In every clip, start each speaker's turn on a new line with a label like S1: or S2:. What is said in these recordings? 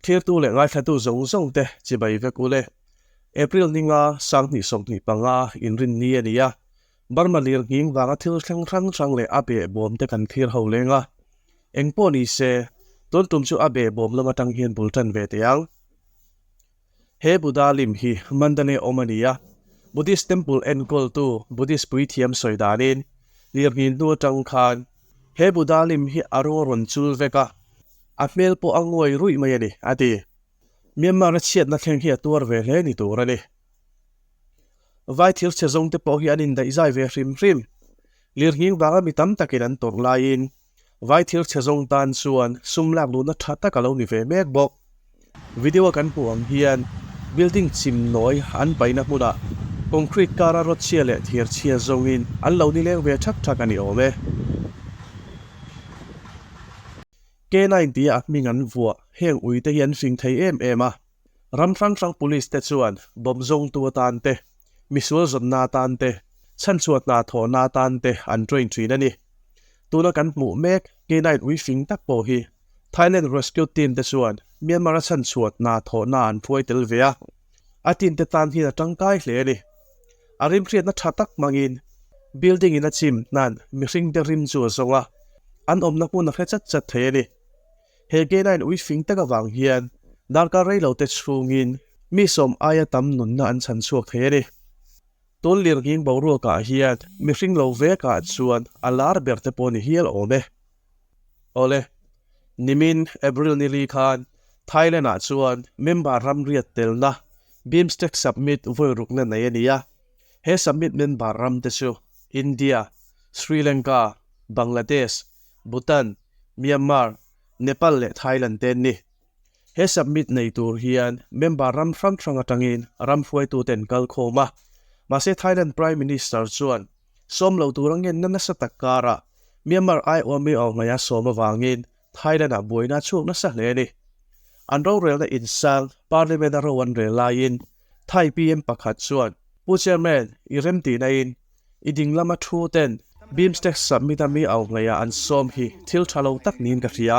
S1: Thirtu leh ngaithlatu zawng zawng te chibai vek ule. April ninga 2025 inrinni a ni a, Burma lir nghing vanga thil thleng hrang hrang leh a behbawm te kan thlir ho leng a. Engpawh ni se, tun tum chu a behbawm lam atang hian bul tan ve teh ang. He Buddha lim hi Mandalay awm a ni a, Buddhist temple enkawltu Buddhist puithiam sawi danin lirnghin hnu atang khan he Buddha lim hi a rawng a rawn chul vek a, a hmel pawh a nguai ruih mai a ni, a ti. Myanmar-a chhiatna thleng hi a tuar ve hle ni tur a ni. Vai thil chhe zawng te pawh hi an indaihzai ve hrim hrim. Lirnghing vanga mi tam takin an tawrh laiin Vai thil chhe zawng tan chuan sum lak luhna tha tak a lo ni ve mek bawk. Video a kan hmuh ang hian building chim nawi an paihna hmunah concrete kara rod chhia leh thir chhia zawngin an lo nileng ve thak thak a ni awm e. K9 tia a hming an vuah heng uite hi an fing thei em em a. Ram hrang hrang police te chuan bomb zawngtu atan te, misual zawnna atan te, chhanchhuah hna thawhna atan te an train thin a ni. Tuna kan hmuh mek K9 ui fing tak pawh hi Thailand Rescue Team te chuan Myanmar a chhanchhuah hna thawhna an hruai tel ve a, a team te tan hian a tangkai hle a ni. A rimhriatna tha tak hmangin building in a chim hnan mihring te rim chu a zawng a, an awmna hmun a hre chat chat thei a ni. He K9 ui fing tak avang hian darkar reilo te chhungin mi sawm aia tam nunna an chhan chhuak thei a ni. Tun lirnghing boruakah hian mihring lo vekah chuan a lar ber te pawh ni hial awm e. Awle, nimin April ni li khan Thailand-ah chuan member ramriat telna BIMSTEC Summit vawi rukna nei a ni a. He summit member ram te chu India, Sri Lanka, Bangladesh, Bhutan, Myanmar, Nepal leh Thailand te an ni. He summit nei tur hian member ram hrang hrang atangin ram hruaitute an kal khawm a. Mahse Thailand Prime Minister chuan sawm lo tur a ngenna nasa tak karah Myanmar aiawh mi au hnaia sawm avangin Thailand-ah buaina a chhuak nasa hle a ni. An rorelna insang Parliament-a ro an rel laiin Thai PM pakhat chuan, Pu Chairman, i remtihna-in I ding lama thu ten BIMSTEC Summit a mi au ngeiah an sawm hi thil tha lo tak niin ka hria.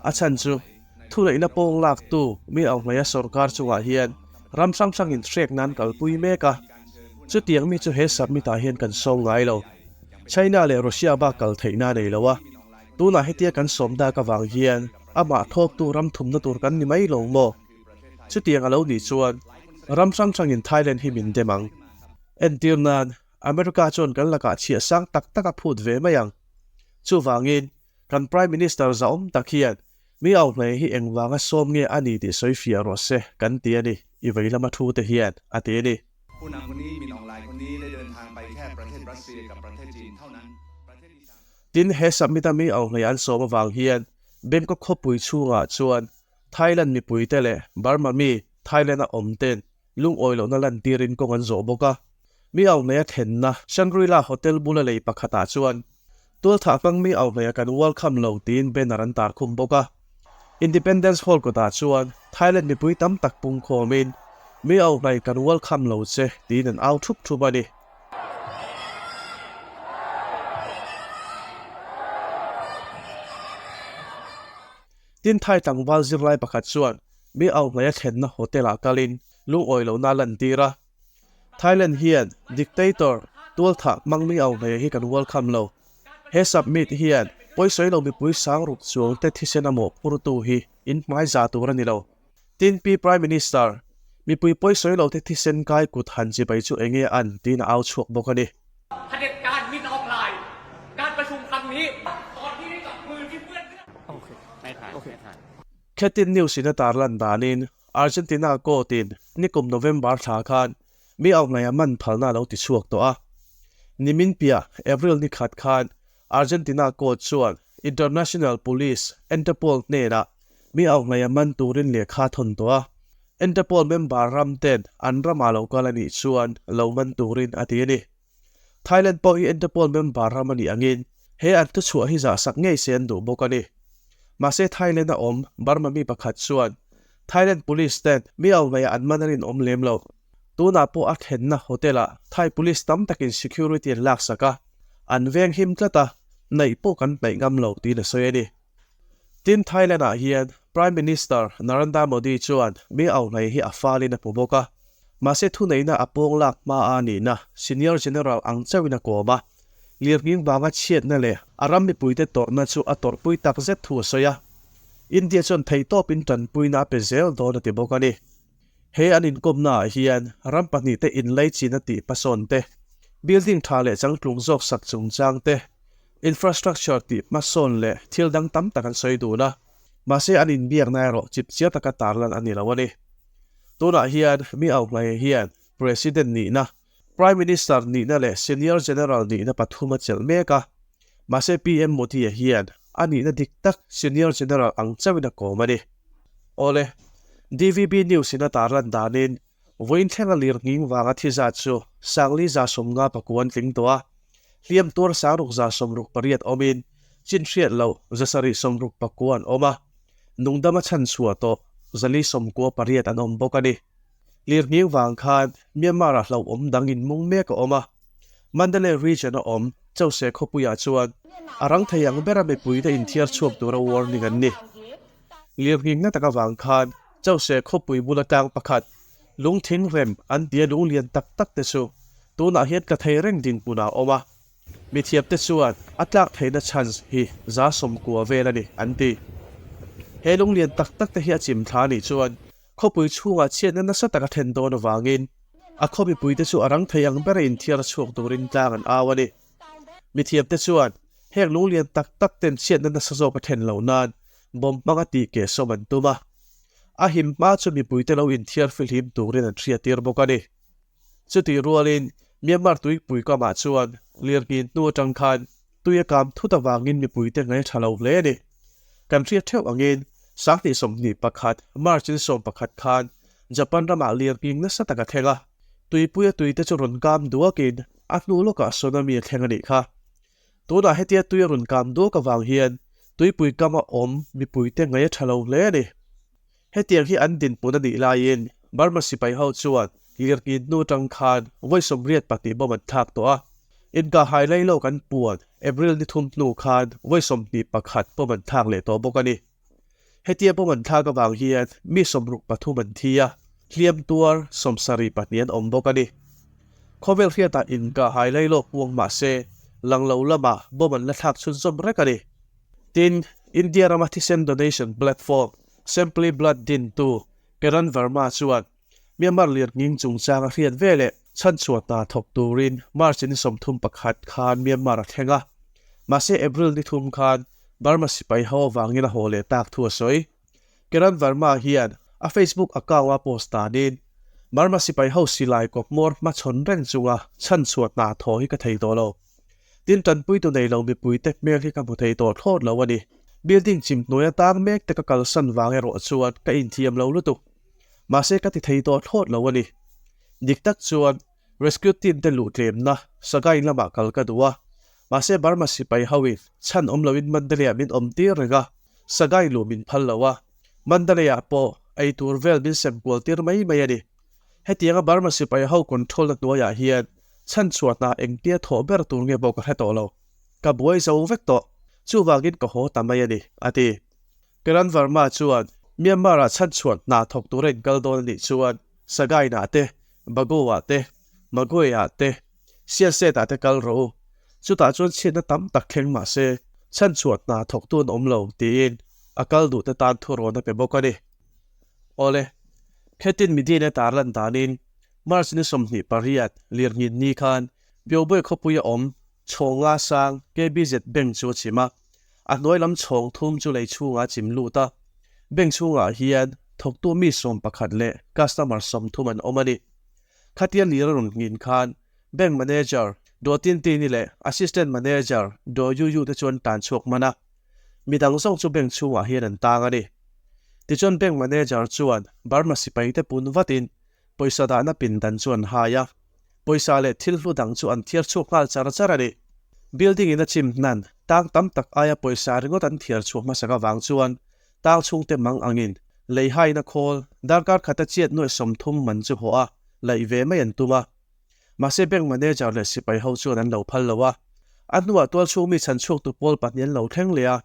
S1: A chhan chu thuneihna pawng lak tu mi au ngeia sorkar chungah hian ram hrang hrang in hrek nan kalpui mek a. Chutiang mi chu he summit ah hian kan sawm ngai lo. China leh Russia bak kal theihna a nei lo a. Tunah hetia kan sawm dak avang hian amah thawktu ram thumna tur kan ni mai lo maw? Chutiang a lo nih chuan ram hrang hrangin Thailand hi min dem ang. Entir nan, America chuan kan lakah chhiah sang tak tak a phut ve mai ang. Chuvangin, kan Prime Minister zahawm tak hian mi au hle hi engvanga sawm nge a ni tih sawi fiah rawh se kan ti a ni, i vei lama thu te hian, a ti a ni. Tin, he summit-a mi au hlei an sawm avang hian Bangkok khawpui chhungah chuan Thailand mipuite leh Burma mi Thailand-a awm ten lungawi lohna lantirin kawng an zawh bawk a. Mi auhneia thlenna Shangri-La Hotel bula lei pakhatah chuan tualthah hmang mi auhneia kan welcome lo tiin banner an tar khum bawk a. Independence Hall kawtah chuan Thailand mipui tam tak pungkhawmin mi auhnai kan welcome lo che tiin an au thup thup a ni. Tin Thai tlangval zirlai pakhat chuan mi au hnaia thlenna hotel-ah kalin lungawi lohna a lantir a. Thailand hian dictator tualthah hmang mi au hnaia hi kan welcome lo. He summit hian pawisawi lo mipui sang ruk chuang te thisen a mawhphurtu hi in hmai za tur a ni lo. Tin Pi Prime Minister, mipui pawisawi lo te thisen kai kut han chibai chu enge an tiin a au chhuak bawk a ni. Khetin News in a tarlan danin Argentina court in nikum November thla khan mi auhnaia man phalna a lo ti chhuak tawh a. Nimin piah April ni khat khan Argentina court chuan International Police, Interpol hnenah mi auhnaia man turin lehkha thawn tawh a. Interpol member ram ten an ramah lo kal a nih chuan lo man turin a ti a ni. Thailand pawh hi Interpol member ram a nih angin he an thuchhuah hi zahsak ngei se an duh bawk a ni. Mahse Thailand a awm Burma mi pakhat chuan Thailand police ten mi auhnaihah an man a rinawm lem lo. Tunah pawh a thlenna hotel ah Thai police tam takin security an laksak a, an veng him tlat a, hnaih pawh kan hnaih ngam lo tiin a sawi a ni. Tin Thailand ah hian Prime Minister Narendra Modi chuan mi auhlei hi a falin a hmu bawk a, mahse thuneihna a pawng lak hma a nihna Senior General ang chauhin a kawm a, lirnghing vanga chhiatna leh a ram mipuite tawrhna chu a tawrhpui tak zet thu a sawi a, India chuan theihtawpin tanpuina a pe zel dawn a ti bawk a ni. He an inkawmnaah hian ram pahnihte inlaichina tih hmasawn te, building tha leh changtlung zawk sak chungchang te, infrastructure tih hmasawn leh thil dang tam tak an sawi dun a, mahse an inbiakna erawh chipchiar taka tarlan a ni lo a ni. Tunah hian mi auhlai hian President nihna, Prime Minister nihna leh Senior General nihna pathum a chelh mek a, mahse PM Modi-a hian a nihna dik tak Senior General ang chauhin a kawm a ni. Awle, DVB News-in a tarlan danin vawiin thlenga lirnghing vanga thi zat chu Sangli 59 an tling tawh a, hliam tuar 668 awmin chin hriat loh 769 an awm a, nungdama chhanchhuah tawh 498 an awm bawk a ni. Lirnghing vang khan Myanmar-ah hlauhawm dang inmung mek a awm a, Mandalay region-a awm Chose khawpuiah chuan a rang thei ang bera mipuite inthiar chhuak tura warning an ni. Lirnghing na tak avang khan Chose khawpui bula tlang pakhat, lungthing rem an tia lung lian tak tak te chu tunah hian tla thei reng dinhmunah a awm a, Mithiamte chuan a tlak theihna chance hi 90% vel a ni an ti. He lunglian tak tak te hi a chim thla anih chuan khawpui chhungah chhiatna nasa tak a thlen dawn avangin a khaw mipuite chu a rang thei ang bera inthiar chhuak turin tlang an au a ni. Mithiamte chuan heng lunglian tak tak ten chhiatna nasa zawk a thlen loh nan bomb hmanga tih kehsawm an tum a. A him hma chu mipuite lo inthiar fihlim turin an hriattir bawk a ni. Chutih rualin Myanmar tuipui kamah chuan lirnghin hnu atang khan tui a kam thut avangin mipuite ngaih a tha lo hle a ni. Kan hriat theuh angin 2021 March in 11 khan Japan ramah lirnghing nasa tak a thleng a, tuipuia tuite chu rawn kam duakin a hnu lawkah tsunami a thleng a nih kha. Tunah hetia tui a rawn kam duak avang hian tuipui kama awm mipuite ngaih a tha lo hle a ni. Hetiang hi an dinhmun a nih laiin Burma sipai ho chuan lirnghin hnu atang khan vawi 82 bomb an thlak tawh a. Inkah hai lai lawk an puan April ni thum hnu khan vawi 21 bomb an thlak leh tawh bawk a ni. Hetia bomb an thlak avang hian mi 63 an thi a, hliam tuar 72 an awm bawk a ni. Khawvel hriatah inkah hai lai lawk puang mah se lang lo lamah bomb an la thlak chhunzawm rek a ni. Tin, India rama thisen donation platform Simply Blood dintu Kiran Verma chuan Myanmar lirnghing chungchang a hriat veleh chhanchhuah hna thawk turin March ni 31 khan Myanmar a thleng a. Mahse April ni thum khan Burma sipai ho avangin a haw leh tak thu a sawi. Kiran Verma hian a Facebook account a post danin, Burma sipai ho silai kawpmawr hmachhawn reng chunga chhanchhuah hna thaw hi ka thei tawh lo. Tin, tanpuitu nei lo mipuite hmel hi ka hmu thei tawh thlawt lo a ni. Building chim hnuai atang mek te ka kalsan vang erawh chuan ka inthiam lo lutuk. Mahse ka ti thei tawh thlawt lo a ni. Dik tak chuan rescue team te luh tlemna Sagaing lamah kal ka duh a. Mahse Burma sipai hoin chhan awm loin Mandalay-ah min awm tir reng a, Sagaing luh min phal lo a. Mandalay-ah pawh ei tur vel min sem kual tir mai mai a ni. Hetianga Burma sipai ho control na hnuaiah hian chhanchhuah hna engtia thawh ber tur nge pawh ka hre tawh lo. Ka buai zo vek tawh. Chuvangin ka haw ta mai a ni, a ti. Kiran Verma chuan Myanmar-ah chhanchhuah hna thawk tura inkal dawn a nih chuan Sagaing-ah te, Bago-ah te, Magway-ah te, Siaset-ah te kal rawh u. Chutah chuan chhiatna tam tak thleng mah se chhanchhuah hna thawktu an awm lo, tiin a kal duhte tan thurawn a pe bawk a ni. Awle, khetin midin e tarlan danin March ni 28 lirnghin ni khan Pyobwe khawpuia awm chhawng nga sang KBZ Bank chu a chim a, a hnuai lam chhawng thum chu lei chhungah a chim lut a. Bank chhungah hian thawktu mi 11 leh customer 30 an awm a ni. Khatia lir a rawn nghin khan Bank Manager Do Tin Tini leh Assistant Manager Do Yu Yu te chu an tan chhuak hman a. Midang zawng chu bank chhungah hian an tang a ni. Tichuan bank manager chuan Burma sipaite pun vatin pawisa dahna pindan chu an hai a, pawisa leh thil hlu dang chu an thiar chhuak nghal char char a ni. Building in a chim hnan tang tam tak aia pawisa ringawt an thiar chhuak hmasak avang chuan tang chhungte mang angin lei haina khawl darkar khata chiat nuaih 30 man chu haw a, laih ve mai an tum a. Mahse bank manager leh sipai ho chuan an lo phal lo a, a hnuah tual chhung mi chhan chhuaktu pawl pahnih an lo thleng leh a,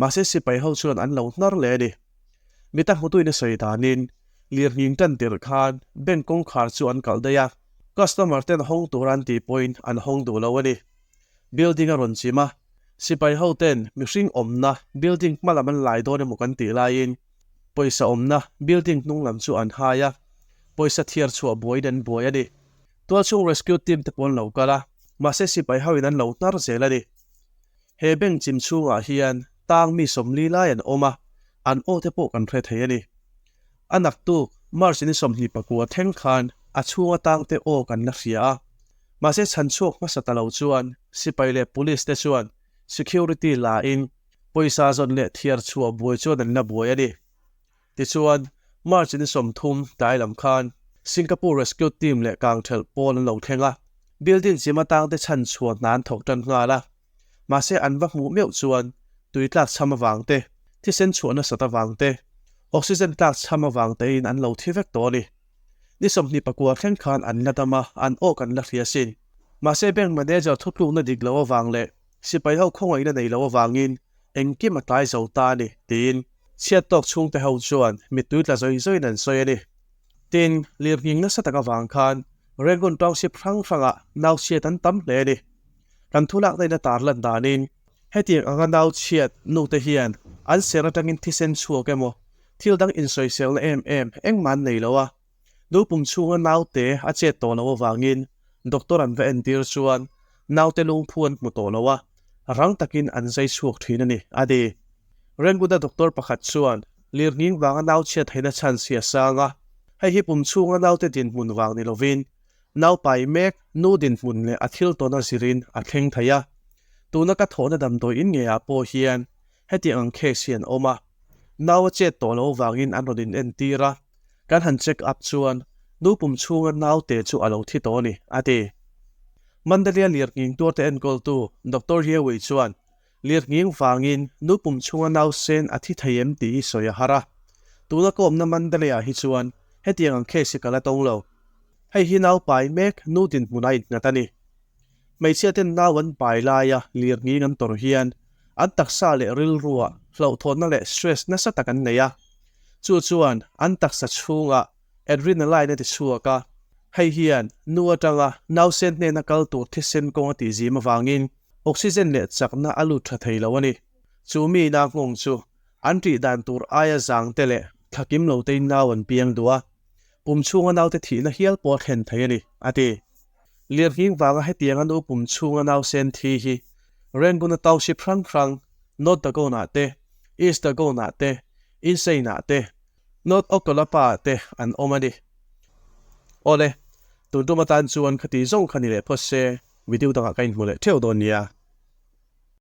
S1: mahse sipai ho chuan an lo hnar leh a ni. Mita hmutuin a sawi danin, lirnghing tan tirh khan bank kawngkhar chu an kalh daih a, customer ten hawng tur an tih pawhin an hawng duh lo a ni. Building a rawn chim a, sipai ho ten mihring awmna building hma lam an lai dawn emaw kan tih laiin pawisa awmna building hnung lam chu an hai a, pawisa thiar chhuah buaiin an buai a ni. Tualchhung rescue team te pawh an lo kal a, mahse sipai ho in an lo hnar zel a ni. He bank chim chhungah hian tang mi 40 lai an awm a, an aw te pawh kan hre thei a ni. A naktuk March ni 29 thleng khan a chhunga tang te aw kan la hria a, mahse chhan chhuak hmasa ta lo chuan sipai leh police te chuan security la in pawisa zawn leh thiar chhuah buai chuan an la buai a ni. Tichuan, March ni 30 tlai lam khan Singapore Rescue Team leh kangthelh pawl an lo thleng a, building chim atang te chhan chhuah hna an thawk tan nghal a. Mahse an va hmuh meuh chuan tui tlak chham avang te, thisen chhuah nasat avang te, oxygen tlak chham avang tein an lo thi vek tawh a ni. Ni 29 thleng khan an la dam a, an aw kan la hria sin. Mahse bank manager thutlukna dik lo avang leh sipai ho khawngaihna nei lo avangin engkim a tlai zo ta a ni, tiin chhiat tawk chhungte ho chuan mittui tla zawi zawiin an sawi a ni. Tin, lirnghing nasa tak avang khan Rangoon Township hrang hrangah nau chhiat an tam hle a ni. Kan thu lakna in a tar lan danin hetiang anga nau chhiat nu te hian an ser atangin thisen chhuak emaw thil dang insawiselna em em engmah an nei lo a, nu pum chhunga naute a chet tawh loh avangin doctor an va entir chuan naute lungphu an hmu tawh lo a, rang takin an zai chhuak thin a ni, a ti. Renguda doctor pakhat chuan lirnghing vanga nau chhiat theihna chance hi a sang a, hei hi pum chhunga naute dinhmun vang ni lovin Nau pai mek nu dinhmun leh a thil tawn a zirin a thleng thei a, tuna ka thawhna damdawi in ngeiah pawh hian hetiang ang case hi an awm a, nau a chet tawh loh vangin an rawn in entir a, kan han check up chuan nu pum chhunga naute chu a lo thi tawh a ni, a ti. Mandalia lirnghing tuarte enkawltu Doctor Yewi chuan lirnghing vangin nu pum chhunga nau sen a thi thei em tih hi sawi a har a, tuna ka awmna Mandalay-ah hi chuan hetiang ang case hi ka la tawng lo. Hei hi nau pai mek nu dinhmun a innghat a ni. Hmeichhia ten nau an pai laia lirnghing an tawrh hian an taksa leh rilruah hlauhthawnna leh stress nasa tak an nei a. Chu chuan an taksa chhungah adrenaline a ti chhuak a, hei hian nu atanga nausen hnena kal tur thisen kawng a tihzim avangin oxygen leh chakna a lut tha thei lo a ni. Chu mi ina nghawng chu an tih dan tur aia zang te leh thlakim lo tein nau an piang duh a. Pum chhunga naute thihna hial pawh a thlen thei a ni, a ti. Lirnghing vanga hetianga nu pum chhunga nausen thi hi Rangoon-a township hrang hrang, North Dagon-ah te, East Dagon-ah te, Insein-ah te, North Okkalapa-ah te an awm a ni. Awle, tun tum atan chuan khati zawng kha ni leh phawt se, video dangah ka inhmu leh theuh dawn nia.